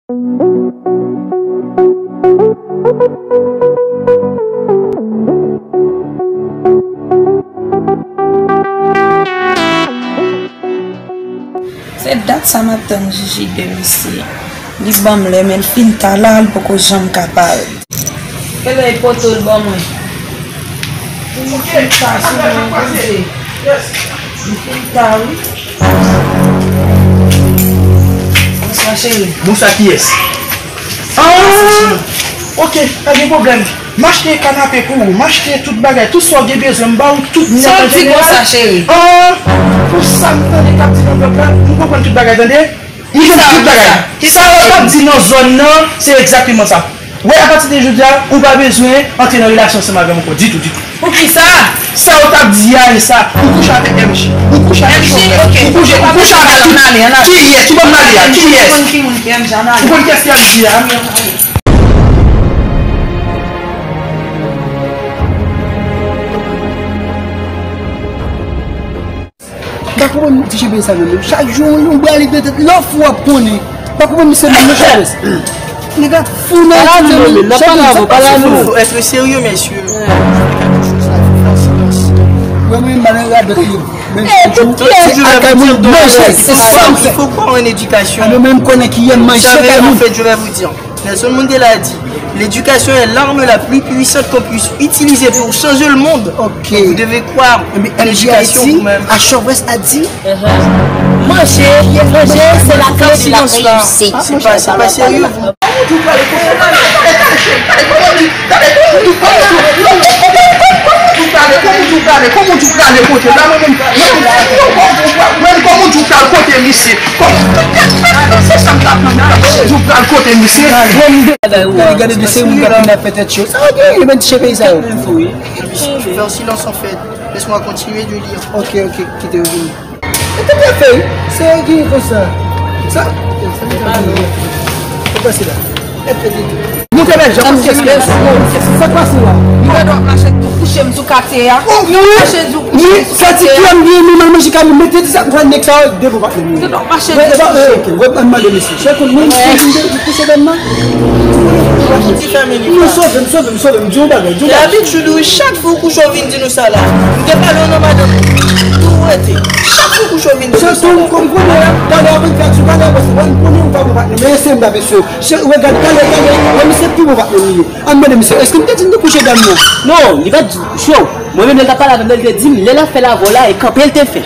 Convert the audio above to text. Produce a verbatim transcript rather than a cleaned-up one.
Se dat sa m ap tann Jiji de misye. Li ban m lè, men l fin ta la, l poko janm ka parèt. Kèlè e poto l ban mwen? Li fin ta sou mwen, koze. Li fin ta, wi. Bonswa, cheri. Bonswa, kiyès? Ah! Ok, pa gen pwoblèm. M achte kanape pou ou, m achte tout bagay, tout sa w gen bezwen, m ba ou tout nèt an jeneral. Sa w di konsa, cheri? Ah! Pou sa m tande k ap di nan blòk la, m konprann tout bagay, tande? M konprann tout bagay. Sa yo t ap di nan zòn nan, se egzakteman sa. Wè, apati de jodi a, ou pa bezwen antre nan relasyon ansanm avè m ankò, ditou, ditou. Poukisa? Sa yo t ap di a, e sa. Ou kouche avèk M J. Ou kouche avèk M J, chofè. Ok. Ou kouche, ou kouche avèk tout. Ann ale, ann ale. Kiyès? Ou konn mari a? Kiyès? Ou konn ki moun ki M J, ann ale. Ou konn kiyès ki M J a? Ann ale, ann ale. Gad kòman ti Chèpèz sa menm. Chak jou yon bra li nan tèt, lè w fou w ap konnen. Pa konprann misye menm non, Chèpèz. Nèg la fou nan tèt li menm. Chèpèz, sa pa fou. Faut être sérieux, messieurs. Wè mwen malè radòt li. Men tout se akay moun manje. Se sa m fè. Il faut croire en éducation. Mwen menm konnen ki yè manje kay moun. Vous savez, en fait, je vais vous dire. Nelson Mandela a dit, l'éducation est l'arme la plus puissante qu'on puisse utiliser pour changer le monde. Ok. Vous devez croire en l'éducation vous-même. A Chòvès a di, manje, manje, se la kle de la reyisi. C'est pas, c'est pas sérieux. Kòman w di w prale kote misye? Kòman, se sa m t ap mande la. Kòman w di w pral kote misye? Gade, gade de se moun k ap vin ap fè tèt cho. Sa yo gen, yo menm ti chen peyi sa yo. Faire silence en fait. Laisse-moi continuer de lire. Ok, ok, kite yo vini. E te byen fè, wi. Se yo ki konsa. Sa, sa, sa, sa, sa, sa, sa, sa, sa, sa, sa, Moute bèl jan, paske se bèl sa. Sa k pase la? Mwen dwa mache tou kouche m sou katye a. Oh, wi. Mache tou kouche m sou katye a. Sa ti krèm byen nou nan manje ka nou mete ti sa pran nèg sa yo devan patnè nou. Mwen dwa mache tou kouche. Ok, wè, ann mande mesye. Chè konn mwen mwen kouche dan nan. Ti fè minit la. Non, sove m, sove m, sove m. Di yon bagay, di yon bagay. Labitid wi, chak fwa w kouche w vin di nou sa la. M te pale w nan madanm. Tou rete. Chak fwa w kouche w vin di nou sa la. Chè konn konn konnen la. Talè apre fè sou talè apre se mwen konnen ou pa bon patnè. Men se m ta mesye. Chè, wè, gad, talè, talè, wè, misye pi bon patnè m li ye. Ann mande misye, èske m te di n te kouche dan nan? Non, li pa t di, cho. Mwen menm, lè l t ap pale avè m, lè l te di m, lè l ap fè lavwa la, e kanpe l te fè.